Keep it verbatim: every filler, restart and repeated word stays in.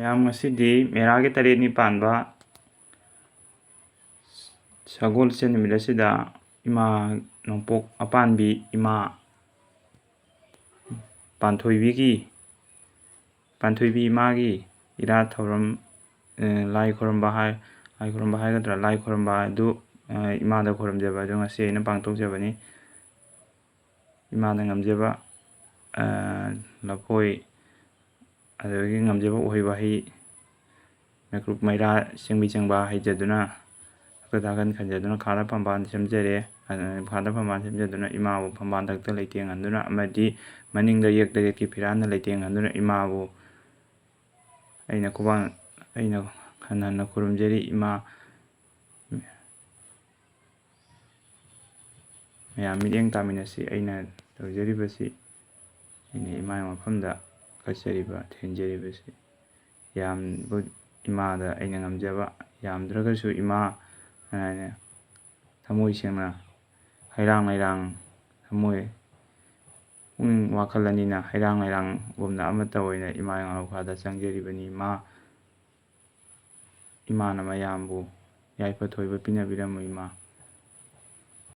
ꯃꯌꯥꯝ, ꯉꯁꯤꯗꯤ ꯃꯦꯔꯥꯒꯤ ꯇꯔꯦꯠꯅꯤ ꯄꯥꯟꯕ ꯁꯒꯣꯜꯁꯦꯟ ꯅꯨꯃꯤꯠ ꯑꯁꯤꯗ ꯏꯃꯥ ꯅꯣꯡꯄꯣꯛ ꯑꯄꯥꯟꯕꯤ ꯏꯃꯥ ꯄꯥꯟꯊꯣꯏꯕꯤꯒꯤ, ꯄꯥꯟꯊꯣꯏꯕꯤ ꯏꯃꯥꯒꯤ ꯏꯔꯥꯠ ꯊꯧꯔꯝ, ꯑ, ꯂꯥꯏ ꯈꯨꯔꯨꯝꯕ ꯍꯥꯏ-, ꯂꯥꯏ ꯈꯨꯔꯨꯝꯕ ꯍꯥꯏꯒꯗ꯭ꯔꯥ, ꯂꯥꯏ ꯈꯨꯔꯨꯝꯕ ꯑꯗꯨ, ꯑ, ꯏꯃꯥꯗ ꯈꯨꯔꯨꯝꯖꯕ ꯑꯗꯨ ꯉꯁꯤ ꯑꯩꯅ ꯄꯥꯡꯊꯣꯛꯆꯕꯅꯤ꯫ ꯏꯃꯥꯅ ꯉꯝꯖꯕ, ꯑ, ꯂꯐꯣꯏ, ꯑꯗꯨꯗꯒꯤ ꯉꯝꯖꯕ ꯎꯍꯩ ꯋꯥꯍꯩ, ꯃꯩꯀ꯭ꯔꯨꯞ ꯃꯩꯔꯥ, ꯆꯦꯡꯕꯤ ꯆꯦꯡꯕꯥ ꯍꯩꯖꯗꯨꯅ, ꯍꯛꯇ ꯊꯥꯒꯟ ꯈꯟꯖꯗꯨꯅ ꯈꯥꯗ ꯐꯝꯕꯥꯜ ꯁꯦꯝꯖꯔꯦ꯫ ꯑꯗꯨꯅ ꯈꯥꯗ ꯐꯝꯕꯥꯜ ꯁꯦꯝꯖꯗꯨꯅ ꯏꯃꯥꯕꯨ ꯐꯝꯕꯥꯜ ꯊꯛꯇ ꯂꯩꯇꯦꯡꯍꯟꯗꯨꯅ ꯑꯃꯗꯤ ꯃꯅꯤꯡꯗ ꯌꯦꯛꯇ ꯌꯦꯠꯀꯤ ꯐꯤꯔꯥꯟꯅ ꯂꯩꯇꯦꯡꯍꯟꯗꯨꯅ ꯏꯃꯥꯕꯨ ꯑꯩꯅ ꯈꯨꯕꯥꯛ, ꯑꯩꯅ ꯍꯟꯅ ꯍꯟꯅ ꯈꯨꯔꯨꯝꯖꯔꯤ꯫ ꯏꯃꯥ, ꯃꯌꯥꯝ ꯃꯤꯠꯌꯦꯡ ꯇꯥꯃꯤꯟꯅꯁꯤ꯫ ꯑꯩꯅ ꯇꯧꯖꯔꯤꯕꯁꯤ, ꯑꯩꯅ ꯏꯃꯥꯒꯤ ꯃꯐꯝꯗ ꯀꯠꯆꯔꯤꯕ, ꯊꯦꯟꯖꯔꯤꯕꯁꯤ ꯌꯥꯝꯕ, ꯏꯃꯥꯗ ꯑꯩꯅ ꯉꯝꯖꯕ, ꯌꯥꯝꯗ꯭ꯔꯒꯁꯨ ꯏꯃꯥ, ꯑ, ꯊꯃꯣꯏ ꯁꯦꯡꯅ, ꯍꯩꯔꯥꯡ ꯂꯩꯔꯥꯡ ꯊꯃꯣꯏ, ꯄꯨꯛꯅꯤꯡ ꯋꯥꯈꯜ ꯑꯅꯤꯅ ꯍꯩꯔꯥꯡ ꯂꯩꯔꯥꯡꯒꯨꯝꯅ ꯑꯃꯠꯇ ꯑꯣꯏꯅ ꯏꯃꯥ ꯉꯥꯂꯧꯐꯥꯗ ꯆꯪꯖꯔꯤꯕꯅꯤ꯫ ꯏꯃꯥ, ꯏꯃꯥꯅ ꯃꯌꯥꯝꯕꯨ ꯌꯥꯏꯐ ꯊꯣꯏꯕ ꯄꯤꯅꯕꯤꯔꯝꯃꯨ ꯏꯃꯥ꯫